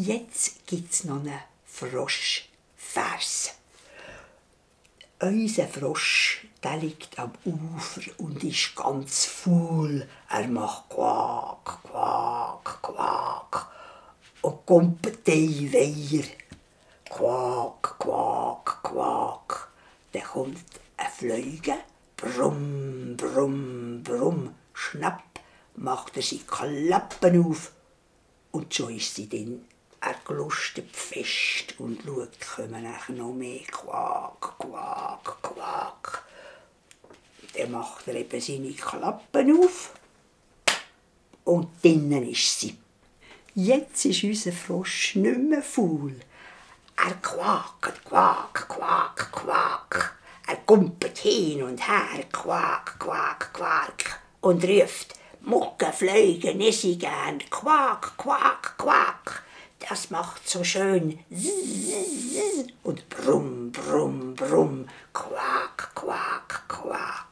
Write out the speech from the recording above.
Jetzt gibt's noch einen Froschvers. Unser Frosch, der liegt am Ufer und ist ganz faul. Er macht Quak, Quak, Quak und kommt die Weiher. Quak, Quak, Quak. Dann kommt ein Fliege, brumm, brumm, brumm. Schnapp macht er seine Klappen auf und schon ist sie drin. Er gelustet fest und schaut, kommen nachher noch mehr Quak, Quak, Quak. Dann macht er eben seine Klappen auf und drinnen ist sie. Jetzt ist unser Frosch nicht mehr faul. Er quakt, quak, quak, quak. Er kumpelt hin und her, quak, quak, quak. Und ruft, Mucke, Fliegen, issi gern, quak, quak, quak. Das macht so schön und brumm, brumm, brumm, quak, quak, quak.